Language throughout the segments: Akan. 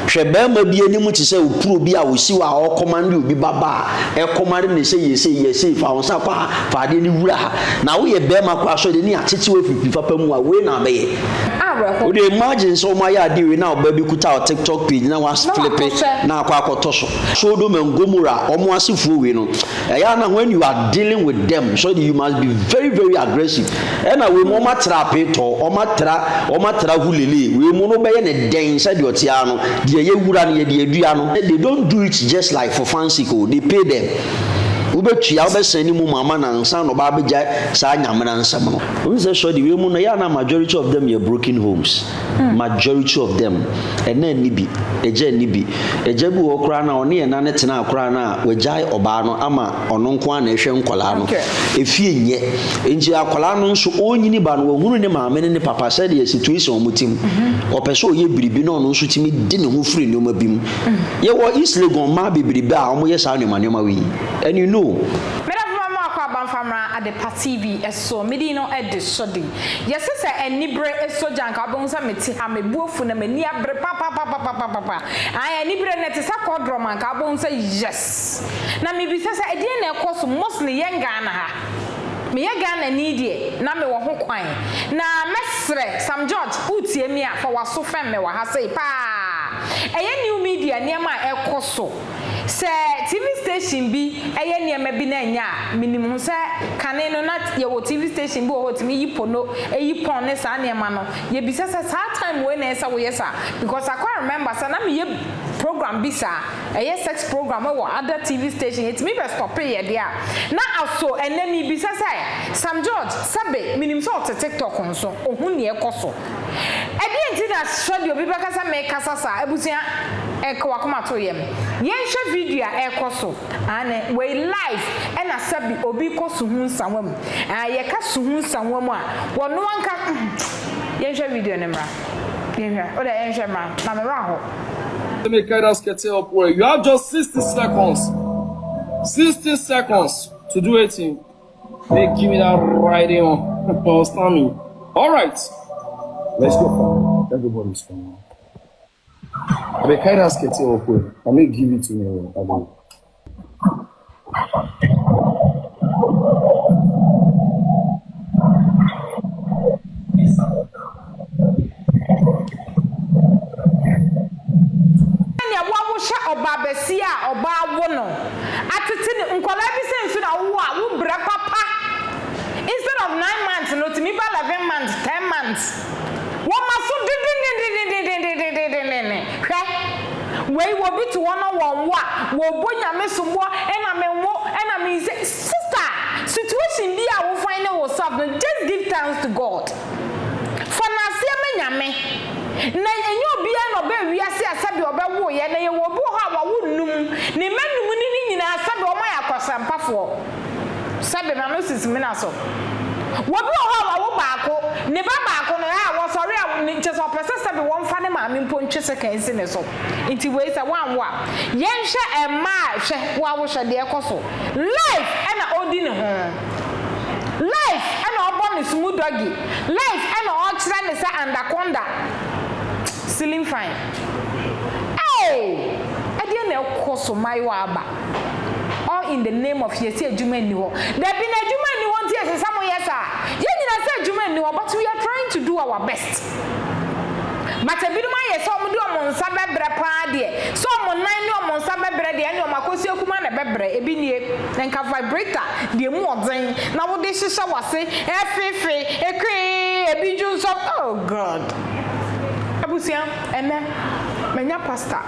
Hwɛ barima bi anim te sɛ opuro bi a ɔsi hɔ a ɔrekɔmande obi ba ba a, ɛkɔmande no sɛ yɛ sei, yɛ sei, fa wo nsa kɔ ha, fa adeɛ no wura ha. Na woyɛ barima koraa sɛ ɔde ne atete wo afiri papa mu a, wei na abɛyɛ. Awerɛho. Wode imagine sɛ wɔayɛ adeɛ wei na ɔbaa bi kuta wo TikTok page na Na wasflipe wakɔhwɛ. na akɔ akɔtɔ so. Sodom and Gomorrah, wɔn asefoɔ wei no, Ɛyɛ a na when you are dealing with them so you must be very very aggressive. Ɛna wei mu wɔn atra apetɔ, wɔn atra wɔn atra hulele. Wei mu no bɛyɛ ne dɛn sɛdeɛ ɔte ara no, deɛ yɛwura no yɛde adua no. They don't do it just like for fancy o, they pay them. Wobɛtua, wobɛsɛn ne mu ma ama no ansa na ɔba abɛgya saa nyamena nsɛm no. Wohu sɛ sɔde wei mu no ɛyɛ a na majority of them yɛ broken homes. Majority of them, ɛna nni bi, agya nni bi. Agya bi wɔ hɔ koraa no a ɔne ɛna no tenaa koraa no a wagyae ɔbaa no ama ɔno nko ara na ɛhwɛ nkwadaa no. Efie nyɛ. Nti akwadaa no nso ɔrenyini ba no wahunu ne maame ne ne papa sɛdeɛ situation wɔn te mu. Ɔpɛ sɛ ɔyɛ biribi na ɔno nso tumi de ne ho firi nneɛma bi mu. Yɛwɔ East Legon mmaa bebrebe a wɔyɛ saa nneɛma nneɛma wei and you know. Medafo ma mo akɔ aba mfa mmra Adepa TV so. Me din no de Sodi. Yɛse sɛ anibere sɔ gya anka wobɛhu sɛ mete ha me bo afu na m'ani abere papapapapapapa. Ae anibere no ɛte sɛ kɔdrɔm anka wobɛhu sɛ yes. Na mebisa sɛ ɛdeɛn na ɛkɔ so mostly yɛn Ghana ha. Meyɛ Ghanani deɛ na mewɔ ho kwan na mɛsrɛ Sam George wotie me a fa w'aso fɛm me wɔ ha sei paa. Ɛyɛ new media nneɛma a ɛkɔ so. Sɛ TV station bi yɛ nneɛma bi na ɛnyɛ a, menim ho sɛ kane no na yɛwɔ TV station bi wɔ hɔ ɛtumi yi pono, ɛyi pɔn ne saa nneɛma no. Yɛbisa sɛ saa time wei na ɛyɛ sɛ woyɛ saa? Because I quite remember sɛ na meyɛ program bi saa, ɛyɛ sex program wɔ other TV station, yɛtumi bɛ stɔpee yɛ deɛ a, na aso ɛnnɛ mebisa sɛ Sam George, sɛbe menim sɛ ɔte TikTok nso, ɔhu nea ɛkɔ so. Ɛdeɛn nti na sɛdeɛ obi bɛka sɛ mekasa saa? Abusua, ɛka w'akoma to yam. Yɛnhwɛ video a ɛrekɔ so. Aane, wei live ɛna sɛbe obi rekɔ suhu nsawa mu. Aane, yɛka suhu nsawa mu a, wɔno anka Yɛnhwɛ video no mmra. Yɛnhwɛ. Wodeɛ yɛnhwɛ mmra, na me werɛ aho. Let me carry that sketch up well. You have just 60 seconds. 60 seconds to do it. Hey, give me that riding on. Understand me? All right. Let's go. Everybody's coming. I be carry that sketch up well. I may give it to me. I will. Sɛnea woawohyɛ ɔbaa basia a ɔbaa wo no atete ne nkwadaa bi sɛ nso na wowo a wo brɛ papa instead of nine months no tumi ba eleven months ten months wɔma so dendendendendendendendendenden hwɛ wei wɔbi te hɔ na wɔn wo a wɔbɔ nyame soboɔ ɛna me nwo ɛna me nsɛ sister situation bi a wo find yourself no just give thanks to God. Fa no aseɛ ma Nyame. Na ɛnyɛ obiara na ɔbaa wiase a sɛdeɛ ɔbɛwoeɛ, na yɛwɔ obi wɔ hɔ a wawo num, ne mma num no ne nyinaa sɛdeɛ wɔn ayɛ akwasampafoɔ, sɛbe m'ano sisi mena so. Obi wɔ hɔ a wawo baako, ne ba baako no a wɔsɔre a ne kyerɛ sɛ ɔpɛ sɛ sɛbe wɔmfa ne maame mpo ntwe sekan nsi ne so. Nti wei sɛ woanwo a, yɛnhwɛ mmaa a hwɛ wo a wohwɛ deɛ ɛkɔ so. Life ɛna ɔredi ne ho. Life ɛna ɔbɔ ne sumu doggy. Life ɛna ɔkyerɛ ne sɛ andakonda ceiling fan. Eei! Ɛdeɛn na ɛkɔ so mayewa aba? All in the name of yɛse adwuma nni hɔ. Dabi na adwuma nni hɔ nti ɛsɛ sɛ moyɛ saa? Yɛn nyinaa sɛ adwuma nni hɔ but we are trying to do our best. But ebinom ayɛ sɛ wɔde wɔn nsa bɛbrɛ paa deɛ, sɛ wɔn nan ne wɔn nsa bɛbrɛ deɛ ɛnneɛ wɔn akɔsi akuma na ɛbɛbrɛ. Ebi nie, nka vibrator deɛ emu ɔden na wode hyehyɛ w'ase ɛfeefe, ekwee, ebi dwonsɔ, oh God. Abusua, ɛnnɛ manya pastor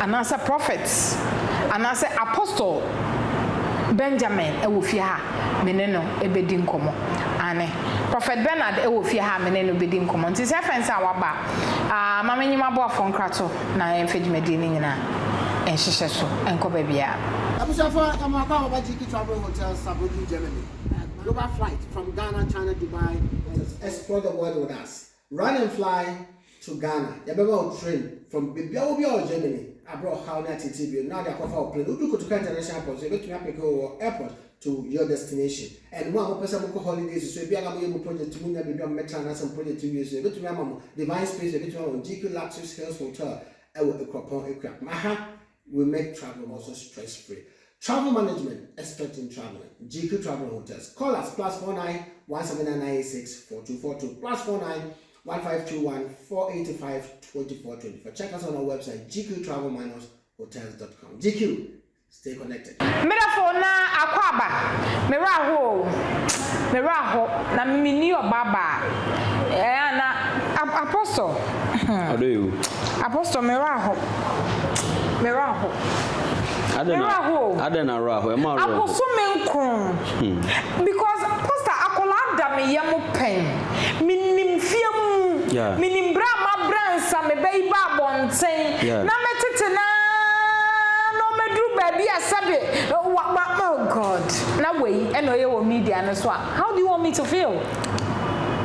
anaasɛ prophet anaasɛ apostle Benjamin wɔ fie ha a me ne no bɛdi nkɔmmɔ. Aane. Prophet Bernard wɔ fie ha a me ne no bɛdi nkɔmmɔ nti sɛ ɛfɛn sɛ a waba a ma menye m'aboafoɔ nkrato na yɛmfa dwumadie no nyinaa nhyehyɛ so nkɔ baabiara. Abusuafo yɛma wakɔ aba GK Travel Hotel Saarbrücken Germany Global flight from Ghana China Dubai and explore the world with us Run and fly to Ghana Yɛbɛma wo train from baabi a wɔ biara wɔ Germany abrɛ ɔhaw ne ateetee bio na wode akɔfa wo plane Wodu Kotoka International Airport nso yɛbɛtumi apeke wo wɔ airport. to your destination. And mo a mopɛ sɛ mokɔ holidays so, ebi a na moyɛ mo project mu nya baabi a mobɛtena anaasɛ mo project wie so, yɛbɛtumi ama mo Divine Space, yɛbɛtumi ama mo GQ Luxury Hills Hotel ɛwɔ Ekuropɔn Ekuapem. Aha, we make travel also stress free. Travel management, expert in traveling. GQ Travel Hotels. Call us +49 17996 4242 +49 1521 485 2424. Check us on our website gqtravel-hotels.com. GQ, stay connected. Medafo na akwaaba, me werɛ aho o, me werɛ aho, na menni ɔba baa, ɛɛ ana, Apostle, Ɔdɔ yi o. Apostle, me werɛ aho, me werɛ aho, me werɛ aho o. Adɛn na werɛ aho? Ɛma werɛ ho. Abosome nkron, because Pastor, akwadaa da me yam pɛn, menim fie mu, menim berɛ a mabrɛ ansa me ba yi ba abɔnten, na mɛtete no ara na ɔmɛduru baabi a sɛbe, wa, wa, oh God, na wei ɛna ɔyɛ wɔ media no so a, how do you want me to feel?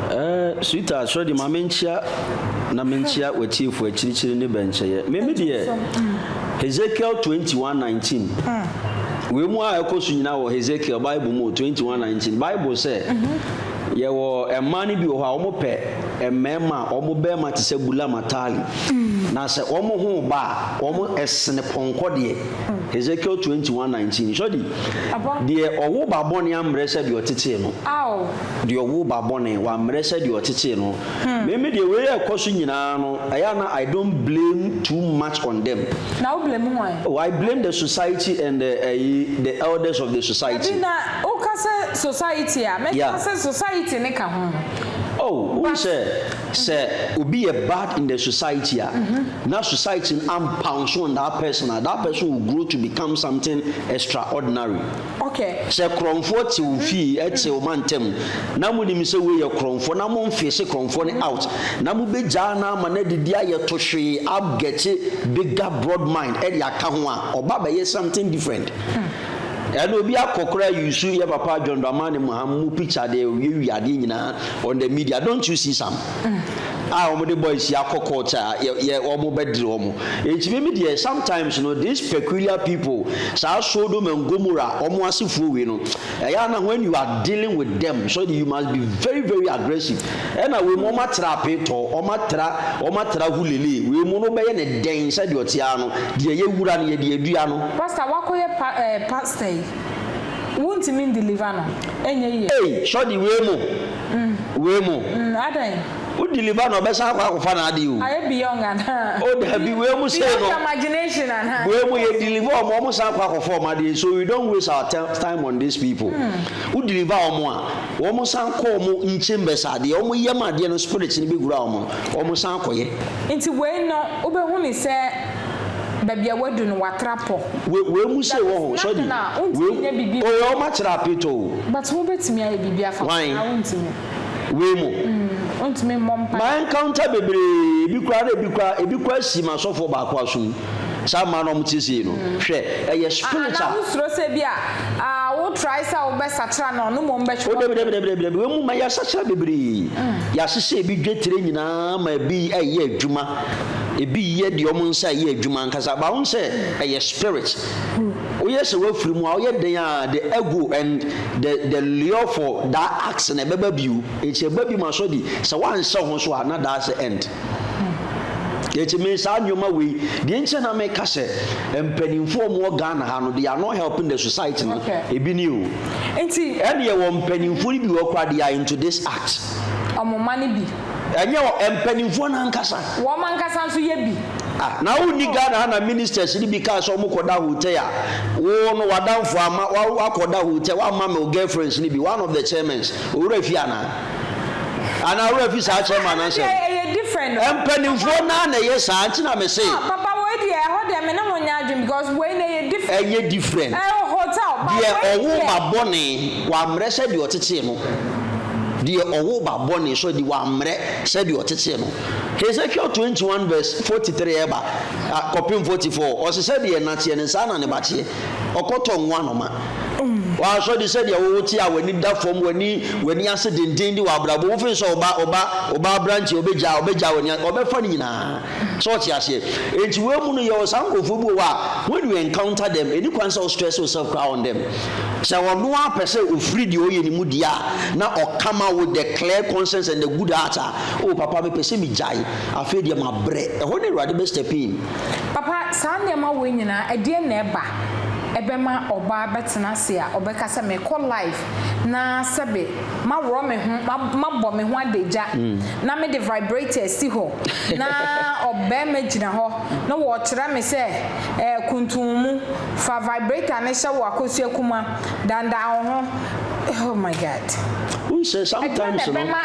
Eh, sweetheart, sɔre di ma menkyia na menkyia w'atiefo akyirikyiri ne bɛnkyɛeɛ. Me me deɛ, Hesekiel 21:19. Wei mu a ɛkɔ so nyinaa wɔ Hesekiel Bible mu 21:19. Bible sɛ yɛwɔ mmaa no bi wɔ hɔ a wɔpɛ mmarima a wɔn bɛrima te sɛ bula matali. Na sɛ wɔn ho ba a, wɔn ɛsene pɔnkɔ deɛ. Hesekiel 21:19. Sɔre di, deɛ ɔwo ba bɔne ammerɛ sɛ deɛ ɔtetee no. Deɛ ɔwo ba bɔne, wammrɛ sɛ deɛ ɔtetee no. Me me deɛ wei a ɛkɔ so nyinaa no, ɛyɛ a na I don't blame too much on them. Na wo blame hwan? Oh, I blame the society and the ɛyi, the elders of the society. Dabi, na wo ka sɛ society a, mɛka sɛ society no ka ho. Oh, wohu sɛ, sɛ obi yɛ bad in the society a, na society no ampounce on that person a, that person will grow to become something extraordinary. Okay. Sɛ korɔmfoɔ te wo fie, te wo mantam, na monim sɛ wei yɛ korɔmfoɔ, na momfeese korɔmfoɔ no out, na mobɛgyaa no ama no adidi ayɛ tohwee, agɛte bigger broad mind de aka ho a, ɔba bɛyɛ something different. Ɛna obi akɔ koraa use yɛ papa John Dramani Mahama mu picture de wiawia adeɛ nyinaa on the media. Don't you see some? A wɔn de boys yi akɔ court a yɛ yɛ wɔn bɛdere wɔn. Enti me me deɛ sometimes no this peculiar people saa Sodom and Gomorrah wɔn asefoɔ wei no ɛyɛ a na when you are dealing with them so you must be very very aggressive ɛna wei mu wɔn atra apetɔ wɔn atra wɔn atra hulele wei mu no bɛyɛ ne dɛn sɛdeɛ ɔte ara no deɛ yɛwura no yɛde adua no. Pastor wakɔyɛ pa ɛɛ pastor yi wontumi ndeliver no ɛnyɛ yie. Ei sɔde wei mu wei mu. Mm adɛn. Wo deliver no ɔbɛsan akɔ akɔfa n'ade o. Ayɛ beyond anaa. Oh dabi wei mu sei no. Beyond your imagination anaa. Wei mu yɛ deliver ɔmo ɔmo san kɔ akɔfa ɔmo adeɛ so we don't waste our time on these people. Wo deliver ɔmo a wɔn san kɔ ɔmo nchambers adeɛ ɔmo yam adeɛ no spirit no bɛwura ɔmo no ɔmo san kɔyɛ. Nti wei no wobɛhu ne sɛ baabi a wadu no watra pɔ. Wei wei mu sei There wɔ ho is sɔdi nothing a wei wontumi nyɛ biribi. oh ɔmo akyerɛ apetɔ o. But wobɛtumi ayɛ biribi afa ho Hwan? anaa wontumi? Wei mu. Wontumi mmɔ mpae. Ma encounter bebree, ebi koraa na ebi koraa, ebi koraa si m'asɔfoɔ baako asom. Saa mmaa no a wɔte sei no, hwɛ, ɛyɛ spirit a. Anaa wosuro sɛ bi a wo try sɛ wobɛsakyera no, ɔno mmom bɛtwe Oh, dabi, dabi, dabi, dabi, dabi, wei mu ma yɛasakyera bebree. Yɛahyehyɛ ebi dwetire nyinaa ma ebi ɛyɛ adwuma, ebi yɛ deɛ wɔn nsa ɛyɛ adwuma ankasa. But wohu sɛ ɛyɛ spirit. Woyɛ sɛ woafiri mu a, woyɛ dɛn a the ego and the the lure for that act no ɛbɛba bio. Enti ɛba bio ma so di. Sɛ woanhyɛ wo ho so a, na that's the end. Enti me saa nneɛma wei, deɛ nti a na meka sɛ mpanimfoɔ a wɔwɔ Ghana ha no, they are not helping the society no, Okay. ebi ni o. Nti. Ɛne yɛwɔ mpanimfoɔ no bi wɔ hɔ koraa, they are into this act. Wɔn mma no bi. Ɛnyɛ wɔ mpanimfoɔ no ankasa. Wɔn ankasa nso yɛ bi. Ah na wo nni Ghana ha na ministers no bi kaa sɛ ɔmo kɔ da hotel a, wo no w'adamfo ama wakɔ da hotel wamma me wo girlfriends no bi, one of the chairmans, owura fi anaa? Anaa owura fi saa chairman no Ɛno asɛm? deɛ ɛyɛ different o. Mpanimfoɔ naa na ɛyɛ saa nti na me se. Ah papa wei deɛ ɛhɔ deɛ me ne wo nyɛ adwene because wei no ɛyɛ different. Ɛnyɛ different. Ɛyɛ hotel but Deɛ wei ɔwo deɛ. ba bɔne wammrɛ sɛ deɛ ɔtetee no. Deɛ ɔwo ba bɔne so de wammrɛ sɛ deɛ ɔtetee no. Hesekiel 21 verse 43 ɛba kɔpem 44, ɔse sɛdeɛ ɛna teɛ no saa na ne ba teɛ. Ɔkɔtɔ ngo anoma. W'asɔ de sɛdeɛ wo te a w'ani da fam, w'ani w'ani ase denden de wɔ abrabɔ mu, wofin sɛ ɔba ɔba ɔba aberanteɛ ɔbɛgya ɔbɛgya w'ani ase, ɔbɛfa ne nyinaa. Sɛ ɔte aseɛ. Enti wei mu no yɛwɔ saa nkurɔfoɔ bi wɔ hɔ a when you encounter them, ɛni kwan sɛ wo stress yourself koraa on them. Sɛ ɔno ara pɛ sɛ ɔfiri deɛ ɔyɛ no mu deɛ a, na ɔka ma with the clear conscience and the good heart a, oh papa mepɛ sɛ megyae, afei deɛ mabrɛ. Ɛhɔ na Awurade bɛ step in. Papa, saa nneɛma wei nyinaa, ɛdeɛn na ɛba ɛbɛma ɔbaa bɛtena ase a ɔbɛka sɛ mekɔ live na sɛbe maworɔ me ho, mabɔ me ho adagya na mede vibrator asi hɔ na ɔbarima gyina hɔ na wɔrekyerɛ me sɛ eh, kuntun mu, fa vibrator no hyɛ wo akosua kuma, dandan wo ho, oh my God. Wohu sɛ Ɛdeɛn na sometimes no, ɛbɛma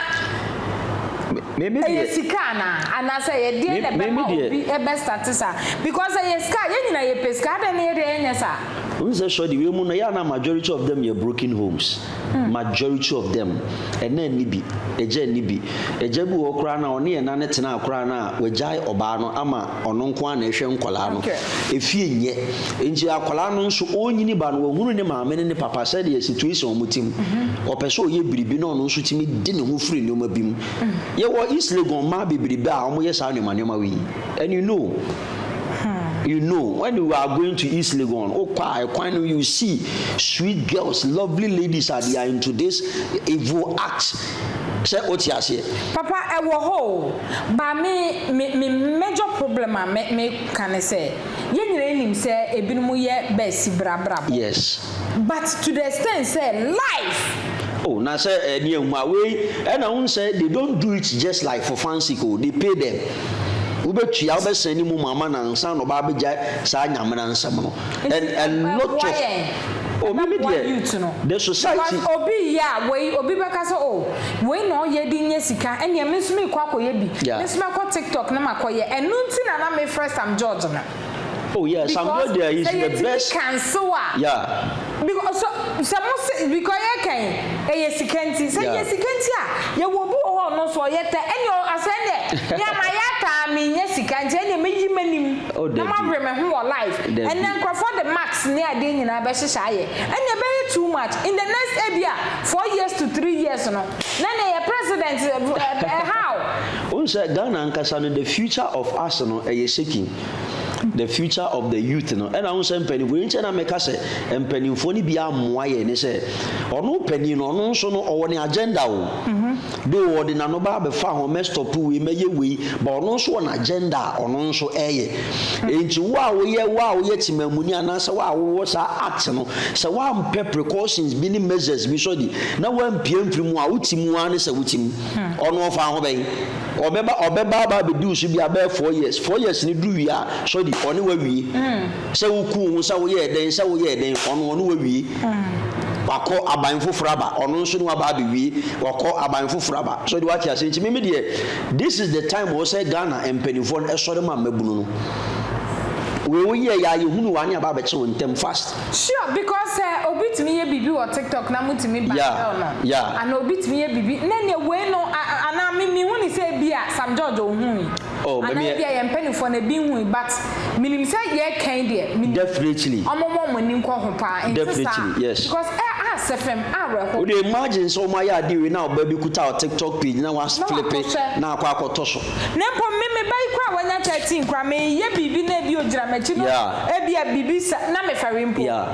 me me Ɛyɛ deɛ. sika anaa? Anaasɛ ɛyɛ deɛn Me na me me ɛbɛma deɛ. obi bɛ starte saa? Because ɛyɛ sika a, yɛn nyinaa yɛpɛ sika, adɛn na yɛdeɛ yɛnyɛ saa? Wohu sɛ sɔde wei mu no ɛyɛ a na majority of them yɛ broken homes majority of them ɛna nni bi agya nni bi agya bi wɔ hɔ koraa no a ɔne ɛna no tenaa koraa no a wagyae ɔbaa no ama ɔno nko ara na ɛhwɛ nkwadaa no Okay. efie nyɛ nti akwadaa no nso ɔrenyini ba no wahunu ne maame ne ne papa sɛdeɛ situation wɔn te mu ɔpɛ sɛ ɔyɛ biribi na ɔno nso tumi de ne ho firi nneɛma bi mu yɛwɔ East Legon mmaa bebrebe a wɔyɛ saa nneɛma nneɛma wei and you know You know when you are going to East Legon, wokɔ a ɛkwan no you see sweet girls, lovely ladies a they are into this evil act. Sɛ wote aseɛ. Papa ɛwɔ hɔ o, but me me me major problem a me me ka ne sɛ, yɛn nyinaa nim sɛ ebinom yɛ bɛsi bra brabɔ. Yes. But to the extent sɛ life. Oh na sɛ ɛne ehu a wei ɛna wohu sɛ they don't do it just like for fancy o, they pay them. Wobɛtua wobɛsɛn ne mu ama no ansa na ɔba abɛgya saa nyamena nsɛm no and Nti a lot ɛboa of yɛn, oh me me ɛbɛboa deɛ youth no. the society. Because obi yɛ a wei obi bɛka sɛ oh wei na ɔyɛ de nya sika ɛneɛ me nso meekɔ akɔyɛ bi, me nso mɛkɔ tiktok na makɔyɛ. Ɛno nti na na mefrɛ Sam George no. Oh yeah, Sam Because George deɛ he's sɛ the yɛtumi best. cancel a. Yeah. Because so sɛ mo se because yɛ kan ɛyɛ sika nti sɛ Yeah. yɛ sika nti a yɛwɔ obi wɔ hɔ ɔno nso ɔyɛ tɛ ɛne ɔ asɛ ɛneɛ nea ma yɛ ataa me nya sika nti ɛneɛ mɛyi m'anim Oh na dabi. ma were me ho wɔ life Dabi. ɛnɛ nkorɔfoɔ de max ne adeɛ nyinaa bɛhyehyɛ ayɛ ɛneɛ ɛbɛyɛ too much in the next ebia 4 years to 3 years no na neɛ yɛ president ɛ ɛ how. Wohu sɛ Ghana ankasa no the future of us no ɛyɛ shaking. The future of the youth no ɛna wohu sɛ mpanimfoɔ nti na meka sɛ mpanimfoɔ no bi ammoa yɛn ne sɛ ɔno panin no ɔno nso no ɔwɔ ne agenda o. Though ɔde n'ano ba abɛfa ho mɛ stop wei mɛyɛ wei but ɔno nso wɔ n'agenda a ɔno nso ɛyɛ. Nti wo a woyɛ wo a woyɛ temamuni anaasɛ wo a wowɔ saa act no sɛ woampɛ precautions bi ne measures bi so de na woampie mfiri mu a wote mu ara ne sɛ wote mu. Ɔno ɔfa ho bɛn? Ɔbɛba ɔbɛba aba abɛdi wo so bi a bɛyɛ 4 years. 4 years no duru wie a sɔdi ɔne wawie. Sɛ woku wo ho sɛ woyɛɛ dɛn sɛ woyɛɛ dɛn ɔno ɔne wawie. Wakɔ aban foforɔ aba ɔno nso ne waba abɛwie wakɔ aban foforɔ aba. Sɔdi wate ase nti meme deɛ this is the time wɔ sɛ Ghana mpanimfoɔ no ɛsɔre ma mmabunu no. Wei woyɛɛ yɛ a yɛhunu wa ne aba abɛkye wo ntɛm fast. Sure, because sɛ obi tumi yɛ biribi wɔ TikTok na motumi ban bell no anaa obi tumi yɛ biribi na neɛ wei no anaa me mehu ne sɛ ebi a Sam George ɔnhui Oh, anaa me ebi a yɛn mpanimfoɔ no ebi nhui but menim sɛ yɛkɛn deɛ menim Definitely. ɔmo ma ɔmo ani nkɔ ho paa nte saa Definitely, yes. because ɛ asɛ fam awerɛho. Wode imagine sɛ wɔn ayɛ adeɛ wei na ɔbaa bi kuta wo TikTok page na Na wasflipe wakɔhwɛ. na akɔ akɔtɔ so. Na mpo me me ba yi koraa a wanya 13 koraa meyɛ biribi na ebi ogyina m'akyi no ebi a biribi sa na mefɛre mpo. Yeah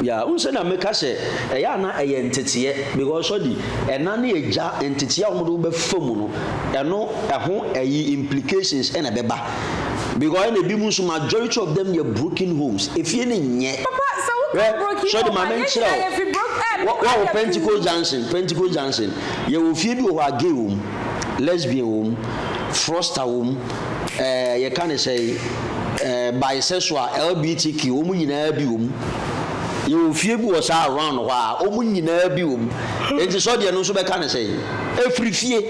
yeah wohu sɛ na meka sɛ ɛyɛ a na ɛyɛ nteteɛ because sɔdi ɛna ne agya nteteɛ a wɔde wo bɛfa mu no ɛno ɛho ɛyi implications ɛna ɛbɛba because ɛna ebi mu nso majority of them yɛ broken homes efie no nyɛ. Papa sɛ woka broken Sɔdi home ma a yɛn menkyerɛ nyinaa yɛfi broke ɛɛ wo me koraa wɔwɔ yɛfi Pentecost Junction Pentecost Junction yɛwɔ fie bi wɔ hɔ a gay wɔ mu. Lesbian wɔ mu, froster wɔ mu, ɛɛ yɛka ne sɛn, ɛɛ bisexual, LBTQ, wɔn nyinaa bi wɔ mu. Yɛwɔ fie bi wɔ saa round hɔ a, wɔn nyinaa bi wɔ mu. Enti sɔdeɛ no nso bɛka ne sɛn? Ɛfiri fie.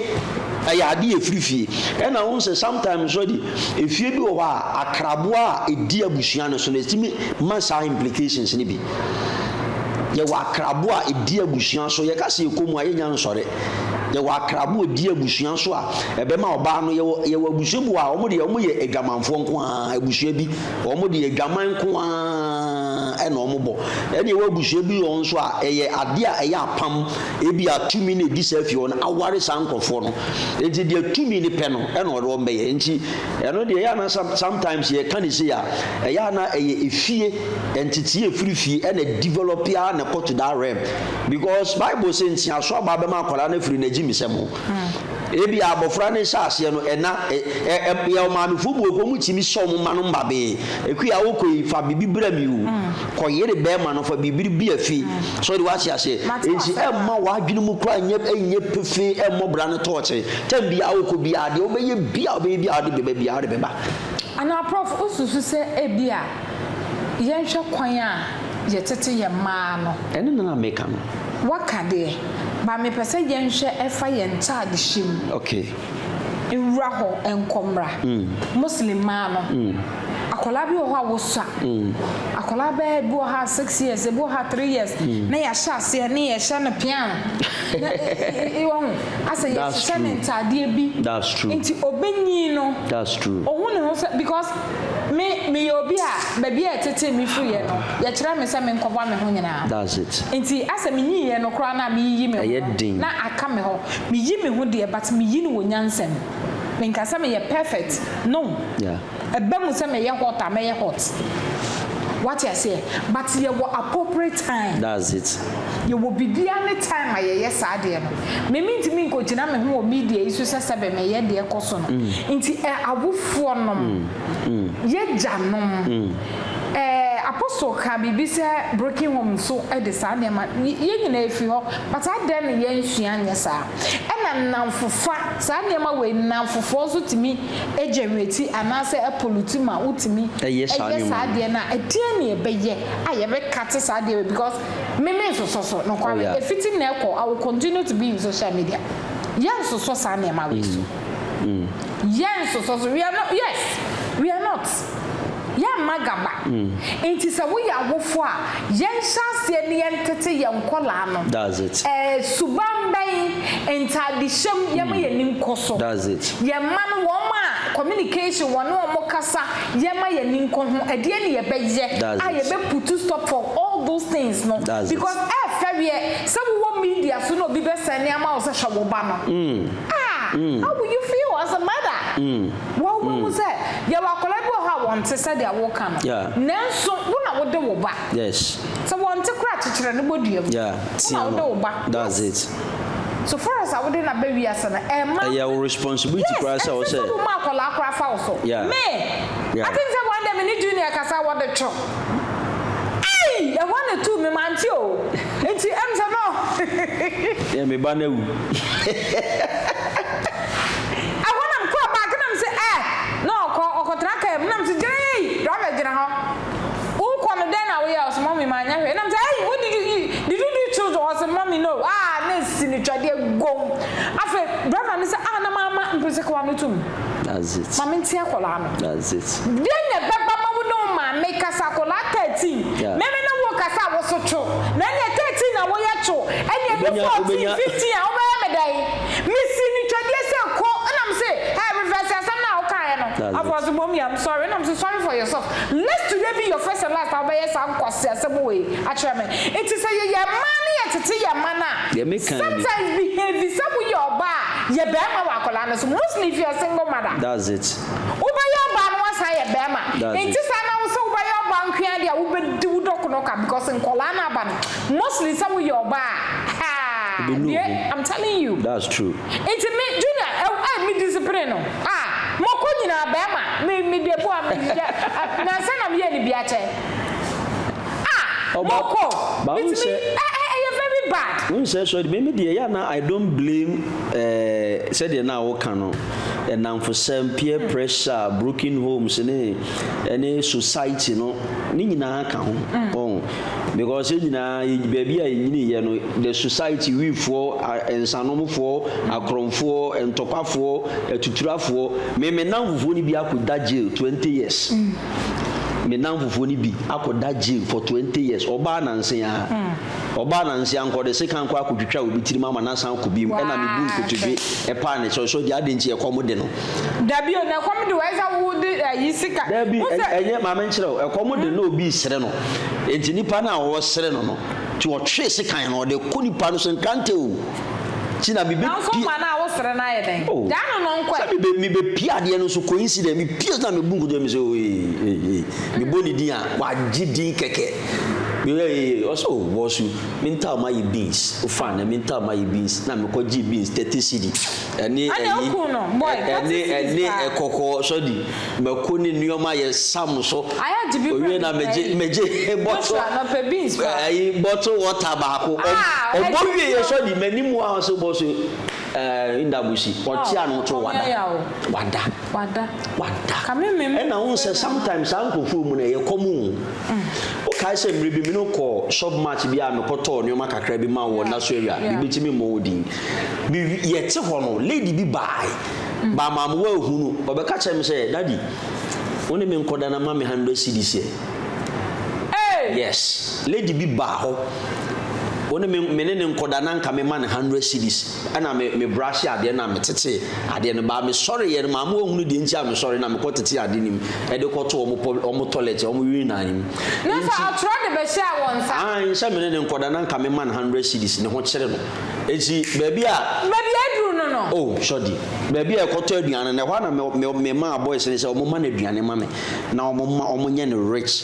Ɛyɛ adeɛ ɛfiri fie. Ɛna wohu sɛ sometimes nso de, efie bi wɔ hɔ a, akraboa a ɛdi abusua no so no, ɛtumi ma saa implications no bi. Yɛwɔ akrabo a ɛdi abusua so. Yɛka sɛ yɛkɔ mu a, yɛnnya nsɔre. Yɛwɔ akrabo a ɛdi abusua so a ɛbɛma ɔbaa no, yɛwɔ, yɛwɔ abusua bi wɔ hɔ a, wɔn deɛ wɔyɛ adwamanfoɔ nko ara, abusua bi, wɔn deɛ adwaman nko ara na wɔbɔ. Ɛna yɛwɔ abusua bi wɔ hɔ nso a, ɛyɛ adeɛ a ɛyɛ apam, ebi a tumi na ɛdi saa fie hɔ no aware saa nkurɔfoɔ no. Enti deɛ tumi no pɛ no, ɛna ɔde wɔn bɛyɛ. Enti ɛno deɛ ɛyɛ a na sometimes yɛka no sei a, ɛyɛ a na ɛyɛ efie. Nteteɛ ɛfiri fie ɛna develop ara na ɛkɔ to that realm because bible sɛ ntiaso aba bɛma akwadaa no afiri n'agyimisɛm ho. Ebi abɔfra no hyɛ aseɛ no ɛna yɛ ɔmaamefoɔ bu ɔkɔ mu tumi sɛ ɔmo ma no mma bee ekui a wokɔ yi fa biribi brɛ mi o kɔ yere bɛrima no fa biribi bi afi so de wate aseɛ nti ɛmma w'adwene mu kora nyɛ ɛnyɛ pefee ɛmmɔ bra no tɔɔkye tɛm bi a wokɔ bi a deɛ wobɛyɛ bi a wobɛyɛ bi a wode bɛba bi a wode bɛba. Anaa Prof wosusu sɛ ebia yɛnhwɛ kwan a yɛtete yɛn mmaa no. Ɛno na na meka no. Waka deɛ, but mepɛ sɛ yɛnhwɛ ɛfa yɛn ntaadehyɛ mu. Okay. Nwura hɔ nkɔ mmra. Muslim mmaa no, akwadaa bi wɔ hɔ a wosua. Akwadaa bɛyɛ ebi wɔ hɔ a 6 years, ebi wɔ hɔ a 3 years, na yɛahyɛ aseɛ ne yɛhyɛ no pian. Na wɔn asɛ That's yɛhyehyɛ ne true. ntaadeɛ bi. That's true. Nti obenyin no. That's true. Ohun ne ho sɛ because me meyɛ obi a baabi a ɛtete me firi yɛ no yɛkyerɛ me sɛ menkɔbɔ me ho nyinaa. That's it. Nti asɛ menyiiɛ no koraa na meyiyi me ho Ɛyɛ no den. na aka me hɔ. Meyi me ho deɛ, but meyi no wɔ nyansam. Menka sɛ meyɛ perfect, no. Ɛba mu sɛ meyɛ hot a, mɛyɛ hot. Wate aseɛ? But yɛwɔ appropriate time. That's it. Yɛwɔ biribiara ne time a yɛyɛ saa adeɛ no. Me mentumi nkɔgyina me ho wɔ media yi so sɛ sɛbe meyɛ deɛ ɛkɔ so no. Nti ɛ awofoɔ nom, yɛgyanom, ɛɛ Apostle ka biribi sɛ broken home nso de saa nneɛma, yɛn nyinaa ɛfiri hɔ, but adɛn na yɛnsua nyɛ saa? Ɛna nnamfofa, saa nneɛma wei nnamfofoɔ nso tumi generate anaasɛ ɛpollute ma wotumi Ɛyɛ saa ɛyɛ nneɛma saa no. adeɛ no a, ɛdeɛn na yɛbɛyɛ a yɛbɛkate saa adeɛ wei because me me nsosɔ so nokware Oh, yeah. ɛfiti na ɛkɔ, I will continue to be in social media. Yɛnsosɔ saa nneɛma wei so. Yɛnsosɔ so. We are not, yes, we are not. Yɛmma gaba. Nti sɛ woyɛ awofo a, yɛnhyɛ aseɛ ne yɛntete yɛn nkɔlaa no. That's it. Ɛɛ suban bɛn, ntaadehyɛm, yɛma yɛn ani nkɔ so. That's it. Yɛn mma no wɔn a communication wɔne wɔn kasa, yɛma yɛn ani nkɔ ho. Ɛdeɛ ne yɛbɛyɛ That's a it. yɛbɛ put stop for all those things no. That's it. Because ɛɛfɛ wiɛ sɛ wowɔ media so na obi bɛsɛn nneɛma wo sɛ hwɛ wo ba no. Ah, how will you feel as a mother? Wɔn wobɛhu sɛ yɛwɔ akwadaa bi wɔ hɔ a wɔnte sɛdeɛ woka no. Nanso wo na wode wo ba. Sɛ wɔnte koraa kyekyere no bɔ dua mu. Wo na wode wo ba. That's it. So far as a wode na bɛ wiase no, ɛma. Ɛyɛ wo responsibility koraa sɛ wo Yes, sɛ. ɛnsɛ sɛ wo ma akwadaa koraa fa wo so. Me, I think sɛ one day me ne Junior kasa wɔde two. Ei, ɛhɔ na tu me mante o. Nti ɛm sɛ no. Yeah, me ba na wu. Ɛhɔ na mekɔɔ back na mese eh, na ɔkɔ ɔkɔtena kaa mu na mese gyina ei, driver gyina hɔ. Wokɔ no dɛn na woyɛ? Ɔse mommy manyɛ hwee. Na mese ei, what did you do children? Ɔse mommy no. Ah, na esi no twadeɛ gom. Afei driver no sɛ ah na mama mpesekewa no tum. That's it. Ma mente akwadaa no. That's it. Deɛ na ɛbɛba ma wo ne wo maame kasa akwadaa 13. Meme ne wo kasa a wo so two. Na ɛneɛ 13 na woyɛ two. Ɛneɛ bi 14, 15 a wobɛyɛ me dɛn? Mesi no twadeɛ sɛ ko ɛna mese hey reverse asɛm no a wokaeɛ no. That's it. Afei ɔse mommy I'm sorry. Ɛna mese sorry for yourself. Let today be your first and last a wobɛyɛ saa nkwasi asɛm wei akyerɛ me. Nti sɛ yɛyɛ mmaa ne yɛtete yɛn mma no a, Deɛ meka ni. sometimes behave sɛ woyɛ ɔbaa a, yɛ bɛrima wɔ akwadaa no so. Mostly if you are a single mother. That's it. Wobɛyɛ ɔbaa no wasan yɛ bɛrima. That's Nti it. saa na wo sɛ wobɛyɛ ɔbaa nkoa deɛ a wobɛdi wo dɔkono ka because nkɔlaa no aba no mostly sɛ woyɛ ɔbaa a haa Wobɛnu wo deɛ ho. I'm telling you. That's true. Nti me Junior ɛ ɛ me discipline no ah mɔkɔ nyinaa bɛrima me me de bu a me yɛ nansa na me yɛ ne bi akyɛ ah Ɔba mɔkɔ ba wo bitumi sɛ ɛ ɛ ɛyɛ very bad. Wo sɛ so me me deɛ yɛ na I don't blame ɛɛ sɛdeɛ na woka no ɛnamfosɛm, peer pressure, broken homes ne ɛne society no ne nyinaa ka ho ɔn because yɛn nyinaa yɛ baabi a yɛnyini yɛ no, the society, wifoɔ, nsanomfoɔ, akorɔmfoɔ, ntɔkwafoɔ, atuturafoɔ. Me me namfofoɔ no bi akɔda jail 20 years. Me nnamfofoɔ no bi akɔda jail for 20 years. Ɔbaa nanse ara. Ɔbaa nanse ara nka ɔde sekan kɔ akɔtwitwa obi tirim ama no asan akɔ biom. Ɛna mebu nkotodwe ɛpaa ne kyɛw sɛ ɔdeɛ adɛn nti ɛkɔm de no. Dabi o, na ɛkɔm de wo, ɛsɛ sɛ wode ayi sika. Dabi, Wo sɛ. ɛnyɛ, ma menkyerɛ wo, ɛkɔm de no na obi resere no. Enti nipa no a ɔresere no no, nti ɔtwee sekan no, ɔde kɔ nipa no so, nkrantɛ o. Nti na mebɛ Nanso pie. ma no a wosere no ayɛ dɛn? Oh, Gyaa no no nkɔ sɛ ɛ. mebɛ, mebɛpie adeɛ no nso, coincidence, mepie so na mebu nkotodwe, mesɛ oh, ee, ee, ee. Mebɔ ne din a, wagye din kɛkɛ. Meyɛ ee, ɔsɛ oh, bɔsu, me ntaa ma yɛ beans, wofa na me ntaa ma yɛ beans, na mekɔgye beans, 30 cedi. Ɛne Ɛna ɛyi, okun no, boy, ɛne, 30 cedis ɛne paa. ɛkɔkɔɔ, sɔdi, mako ne nneɛma yɛ sam so. Ayɛ gye bi Owie brɛ na me megye, ɛyi. megye bottle, Joshua, na ɔpɛ beans paa. ɛyi, bottle water baako. Ah, Ɔbɔ ɛgye wie yɛ nsuo. sɔdi, m'anim a ɔsɛ bɔsu, ɛɛ, ndabusi, ɔte ano to wada. Ɔnyɛ yaw o. Wada. Wada. Wada. Ka me mem. Ɛna wohu sɛ sometimes saa nkurɔfoɔ mu no ɛyɛ kɔm o. Wokae sɛ mmerɛ bi me ne wo kɔɔ shop mart bi a mekɔtɔɔ nneɛma kakra bi maa wo wɔ Naso area, biribi nti memmɔ wo din. Me yɛte hɔ no, lady bi baae, baa maa me wanhu no, ɔbɛka kyerɛɛ me sɛ, Daddy, wo ne me nkɔda na ma me hundred cedis ɛ. Hey! Yes, lady bi baa hɔ, wo ne me me ne no nkɔda na nka mema no hundred cedis. Ɛna me me brushe adeɛ no na metete adeɛ no, baa mesɔreeɛ no, maa me wanhunu deɛ nti a mesɔre na mekɔtetee adeɛ no mu de kɔtoo wɔn pɔ wɔn toilet, wɔn urinal no mu. Na sɛ Nti, ɔtwerɛ de bɛhyɛɛ wo nsa. Aane, sɛ me ne no nkɔda na nka mema no hundred cedis, ne ho kyere no. Enti baabi a. Baabi a aduru no no. Oh, sɔdi. Baabi a yɛkɔtɔ aduane no, ɛhɔ ara na me, me, memaa boys no sɛ wɔmma no aduane ma me, na wɔmma wɔnyɛ no rich.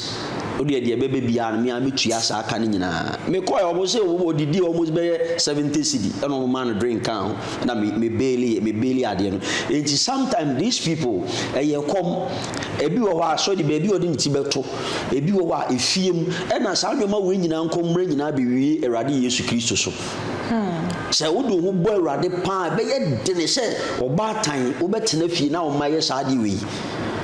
Wo deɛ, deɛ ɛbɛba biara no, me ara mɛtua saa ka no nyinaa. Mekɔeɛ, wɔn se wɔdidii almost bɛyɛ 70 cedi, ɛna wɔmaa no drink kaa ho, ɛna me, me baili, me baili adeɛ no. Enti sometimes these people, ɛyɛ kɔm. Ebi wɔ hɔ a, sɔdi, baabi a ɔde ne ti bɛto. Ebi wɔ hɔ a, efie mu, ɛna saa nneɛma wei nyinaa nkɔmmrɛ nyinaa bɛwie Awurade Yesu Kristo so. Sɛ wode wo ho bɔ Awurade paa a, ɛbɛyɛ dene sɛ ɔbaatan wobɛtena fie na wo mma yɛ saa adeɛ wei.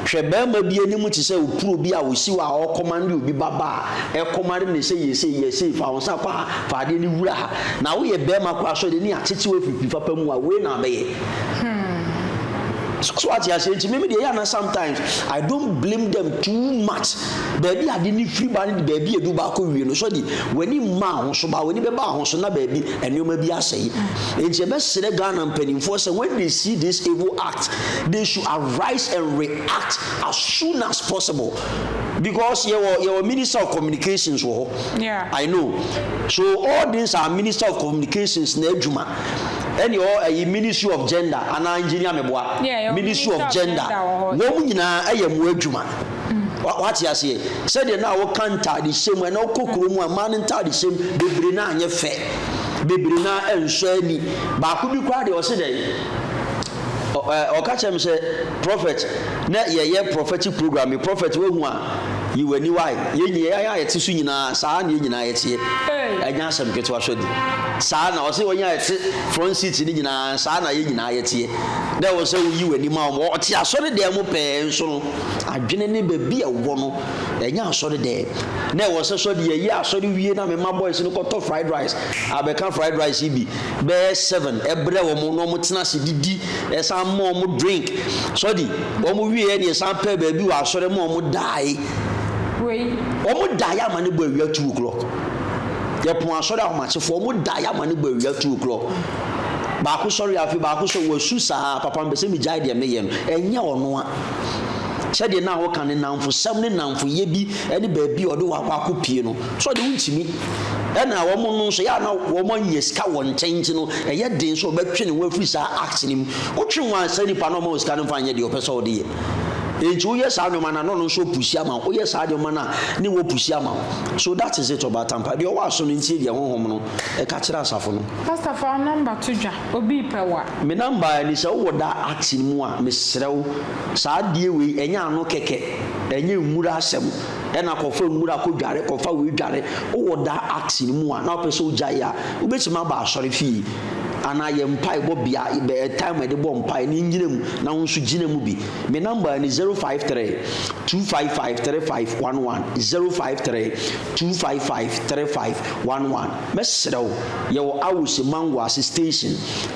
Hwɛ barima bi anim te sɛ opuro bi a ɔsi hɔ a ɔrekɔmande obi ba ba a, ɛkɔmande no sɛ yɛ sei, yɛ sei, fa wo nsa kɔ ha, fa adeɛ no wura ha. Na woyɛ barima koraa so de ne atete wo afiri fi papa mu a, wei na abɛyɛ. So wate aseɛ? Nti me me deɛ ɛyɛ ana sometimes I don't blame them too much. Baabi ade ne firi ba ne baabi edu baako wie no so de w'ani mma ho so ba w'ani bɛba ho so na baabi nneɛma bi asɛe. Nti ɛbɛsrɛ Ghana mpanimfoɔ sɛ when they see this evil act they should arise and react as soon as possible because yɛwɔ yɛwɔ minister of communications wɔ hɔ. Yeah. I know. So all these are minister of communications na adwuma. Ɛne ɔ ɛyi ministry of gender anaa engineer meboa Yeah, yɛwɔ ministry of ministry of gender gender wɔ hɔ. wɔn nyinaa ɛyɛ mo adwuma Wa- wate aseɛ sɛdeɛ na woka ntaade hyɛ mu ɛna wokɔ kuro mu a mmaa no ntaade hyɛ mu bebree na anyɛ fɛ bebree na ɛnsɔ ani baako bi koraa deɛ ɔse dɛn Ɔ- ɛ, ɔka kyerɛ me sɛ prophet na yɛyɛ prophetic program yi prophet woahu a Yi w'ani wae. Yɛn nyinaa, yɛn a yɛte so nyinaa, saa na yɛn nyinaa yɛteɛ. Ɛnyɛ asɛm ketewa hwɛ di. Saa na ɔse wɔn a yɛte front seat no nyinaa, saa na yɛn nyinaa yɛteɛ. Na ɛwɔ sɛ woyi w'ani ma wɔn. Ɔte asɔre dan mu pɛɛ nso no, adwene ne baabi a ɛwɔ no, ɛnyɛ asɔre dan. Na ɛwɔ sɛ sɔde yɛyɛ asɔre wie na mema boys no kɔtɔ fried rice, abɛka fried rice yi bi bɛyɛ seven ɛbrɛ wɔn na wɔn tena ase didi, ɛsan ma wɔn drink. Sɔde Wɔn wieɛ ne yɛsan pɛɛ baabi wɔ asɔre ma wɔn daae. Wei. Wɔn daae ama ne bɔ awia 2 o'clock. Yɛpɔn asɔre ahomakyefoɔ, wɔn daae ama ne bɔ awia 2 o'clock. Baako sɔre afe, baako sɔ wasu saa, papa mpɛ sɛ megyae deɛ meyɛ no. Ɛnyɛ ɔno a. Sɛdeɛ na woka ne nnamfosɛm ne nnamfoyɛ bi ne baabi a ɔde wo akɔ akɔpie no, so ɔde wontumi. Ɛna wɔn no nso, yɛ a na wɔn anya sika wɔ nkyɛn nti no, ɛyɛ den sɛ ɔbɛtwe ne ho afiri saa act no mu. Wotwe ho a, saa nipa no ɔma wo sika no mfa nyɛ deɛ ɔpɛ sɛ ɔde yɛ. Enti woyɛ saa nneɛma no a, na ɔno nso ɔpusi ama wo. Woyɛ saa nneɛma no a, ne wɔpusi ama wo. So that is it, Ɔbaatampa. Deɛ ɔwɔ aso no ntie deɛ Honhom no ka kyerɛ asafo no. Pastor fa wo number to dwa, obi repɛ wo a. Me number ni, sɛ wowɔ da act no mu a, mesrɛ wo, saa adeɛ wei, ɛnyɛ ano kɛkɛ, ɛnyɛ nwura asɛm, ɛna kɔfa nwura kɔdware, kɔfa wei dware. Wowɔ da act no mu a, na wopɛ sɛ wogyae a, wobɛtumi aba asɔre fie. Anaa yɛn mpaebɔ bea, bɛ, time a yɛde bɔ mpae no nnyina mu na wo nso gyina mu bi. Me number ne 053 255 3511, 053 255 3511. Mɛsrɛ wo, yɛwɔ Awosi Mangoase station,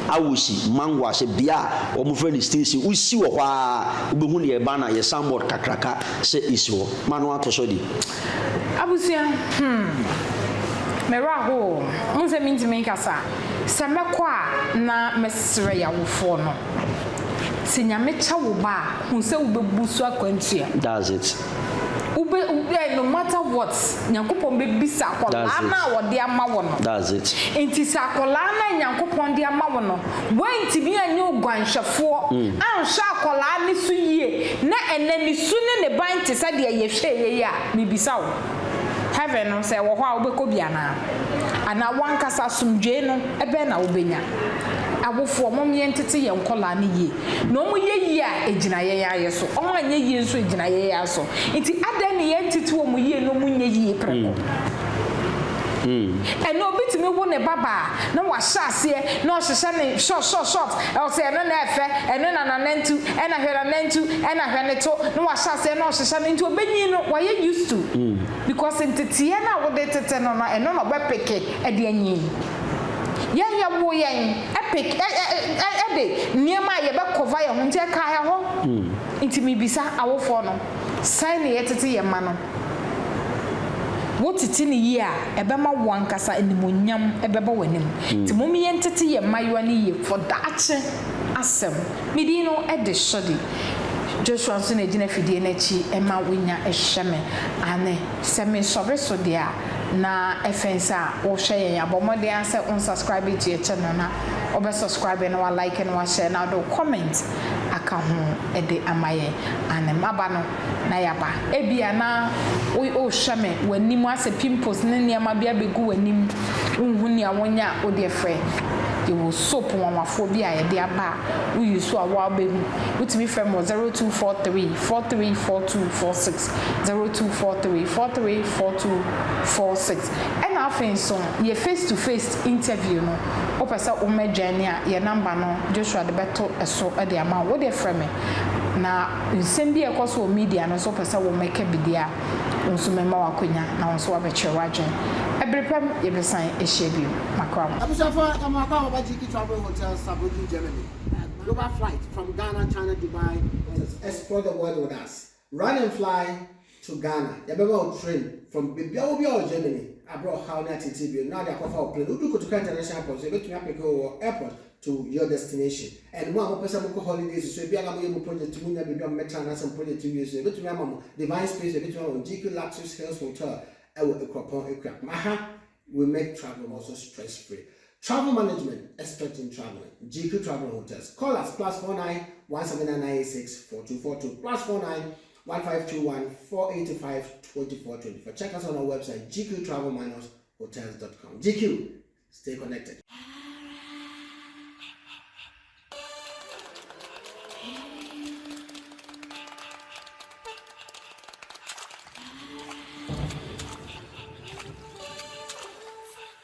Awosi Mangoase, bea a wɔfrɛ no station, wosi wɔ hɔ ara, wobɛhu deɛ ɛba na yɛ signboard kakraka sɛ ɛsi hɔ. Ma no ato so di. Abusua, hmm, me werɛ ahow o, wohu sɛ mentumi nkasa. Sɛ mɛkɔ a na mɛsrɛ y'awofoɔ no. Sɛ Nyame kyɛ wo ba a, hu sɛ wobɛbu so akwantua. That's it. Wobɛ, eh, no matter what, Nyankopɔn bɛbisa akwadaa That's no it. a ɔde ama wo no. That's it. Nti sɛ akwadaa no a Nyankopɔn de ama wo no, woantumi anyɛ oguanhwɛfoɔ, anhwɛ akwadaa no so yie, na ɛnnɛ ne su ne ne ban te sɛ deɛ yɛhwɛeɛ yi a, mebisa wo, Heaven no, sɛ ɛwɔ hɔ a, wobɛkɔ bi anaa? Anaa w'ankasa asomdwoe no bɛn na wobɛnya? Awofoɔ, mom yɛntete yɛn nkwadaa no yie. Na wɔn yɛ yie a, ɛgyina yɛn ara yɛ so. Wɔn anyɛ yie nso, ɛgyina yɛn ara so. Nti adɛn na yɛntete wɔn yie na wɔn nyɛ yie prɛko? Ɛnnɛ obi tumi wo ne ba baa na wahyɛ aseɛ na ɔhyehyɛ ne short short short, ɔsɛ ɛno na ɛfɛ, ɛno na nanantu, ɛna hwɛ nanantu, ɛna hwɛ ne to, na wahyɛ aseɛ na ɔhyehyɛ no, nti ɔbɛnyin no wayɛ used to because nteteɛ no a wode tete no no ɛno na ɔbɛpeke de anyin. Yɛn yɛwo yɛn ɛpeke ɛ ɛ ɛ ɛde nneɛma a yɛbɛ cover yɛn ho nti ɛkaa yɛn hɔ. Nti mebisa awofoɔ no, sɛn na yɛtete yɛn mma no? Wotete no yie a, ɛbɛma wo ankasa animuonyam bɛba w'anim. Nti mom yɛntete yɛn mmayewa no yie for daakye asɛm. Me din no de Shordy. Joshua nso na ɛgyina afidie no akyi ma wonya hwɛ me. Aane, sɛ mesɔre so deɛ a, na ɛfɛn sɛ a wohwɛ yɛn a, bɔ mmɔden ara sɛ wo nsubscribe to yɛn channel na wobɛ subscribe na wa like na wa share na wode wo comment aka ho de ama yɛn. Aane, maba no. na yɛaba. Ebia na worehwɛ me, w'anim asɛ pimples ne nneɛma bi abɛgu w'anim, wonhu nea wonyɛ a, wo deɛ frɛ. Yɛwɔ soap nwanwafoɔ bi a yɛde aba a wo use a wo ara wobɛhu. Wotumi frɛ me wɔ 0243 434246, 0243 434246. Ɛna afei nso, yɛ face to face interview no, wopɛ sɛ womɛjoine a, yɛ number no Joshua de bɛto so de ama wo. Wo deɛ frɛ me na. Nsɛm bi a ɛkɔ so wɔ media no so wopɛ sɛ wo mɛka bi deɛ a, wo nso mɛma wo akwanya na wo nso woabɛkyerɛ w'adwene. Ɛbere pa mu yɛbɛsan ahyia bio. Makra mo. Abusuafo yɛ mo akɔ aba GK Travel Hotel Saarbrücken Germany Global flight from Ghana China Dubai Explore the world with us Run and fly to Ghana Yɛbɛma wo train from baabi a wɔ biara wɔ Germany abrɛ ɔhaw ne ateetee bio na wode akɔfa wo plane Wodu Kotoka International Airport nso yɛbɛtumi apeke wo wɔ airport to your destination and mo a mopɛ sɛ mokɔ holidays so ebia na moyɛ mo project mu nya baabi a mobɛtena anaasɛ mo project wie so yɛbɛtumi ama mo Divine Space yɛbɛtumi ama mo GQ Luxus Hills Hotel ɛwɔ Akuropɔn Akuapem aha we make travel also stress free travel management expert in traveling GQ Travel Hotels call us plus 49 17996 4242 plus 49 1521 485 2424 check us on our website gqtravel-hotels.com GQ stay connected.